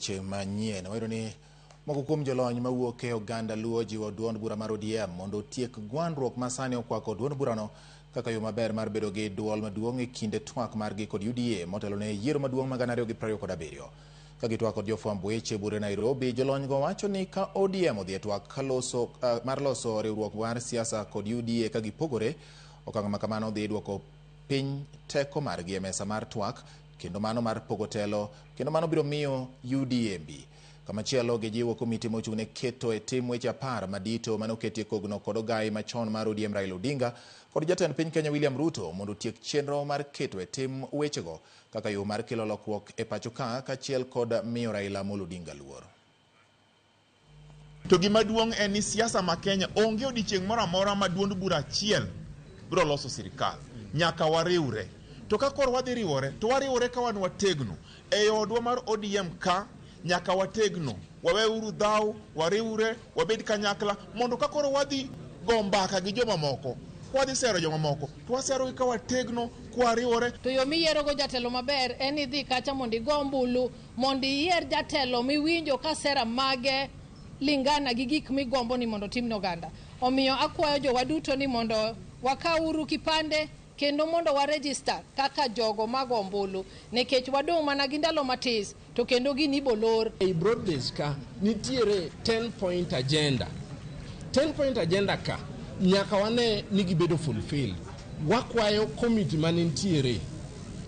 Weche manyien wayudo ni moko kuom jolony mawuok e oganda Luo jiwo duond bura mar ODM mondo otiek gwandruok ma sani okwako duond burano kaka yo maber mar bedo gi duol maduong' e kinde twak margi kod UDA motelo ne yiero maduong' ma 2027. Ka gitwak kod jofwamb weche bure Nairobi, jolony go wacho ni ka ODM odhi e twak mar loso riwruok mar siasa kod UDA ka gipogore, okang' ma kamano dhi duoko piny teko margi e mesa mar twak kendo mano mar pogo telo kendo mano biro miyo UDA mbi. Kamachielo gijiwo komiti mochung' ne keto e tim weche 10 madito mane oketie kogno kod ogai machon mar ODM Raila Odinga kod jatend piny Kenya William Ruto mondo otiek chenro mar keto e tim wechego kaka yo mar kelo lokruok e pacho ka kaachiel kod miyo Raila Amolo Odinga luor. To gima duong' en ni siasa ma Kenya onge odiechieng' moro amora ma duond bura achiel biro loso sirikal. Nyaka wariwre. To ka koro wadhi riwore, to wariwore ka wan wategno. E odwa mar ODM ka, nyaka wategno. Waweuru dhaw, wariwre, wabed kanyakla, mondo ka koro wadhi go mbaka gi jomamoko, wadhi sero jomamoko, to waserogi ka wategno, kwariwore. To yo miyierogo jatelo maber en idhi kacha mondo igo ombulu, mondo iyier jatelo miwinjo ka sera mage lingana gi gik migombo ni mondo otim ne oganda. Omiyo akwayo jowa duto ni mondo wakawuru kipande kendo mondo wa register kaka jogo mago ombulu, nikech wadong' mana gi ndalo matis to kendo gini ibo lor. Ei broad base ka nitiere 10 point agenda. 10 point agenda ka nyaka wane ni gibedo fulfilled. Wakwayo committee manentiere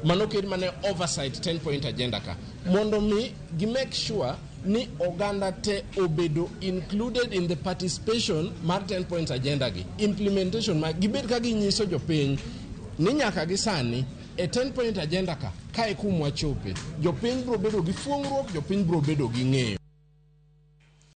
manoket mane oversight 10 point agenda ka mondo mi gi make sure ni oganda te obedo included in the participation mar 10 points agenda gi implementation ma gibed ka ginyiso jopiny ni nyaka gi sani e 10 point agenda ka kae kumwa chope jopiny biro bedo gi fuong'ruok, jopiny biro bedo gi ng'eyo.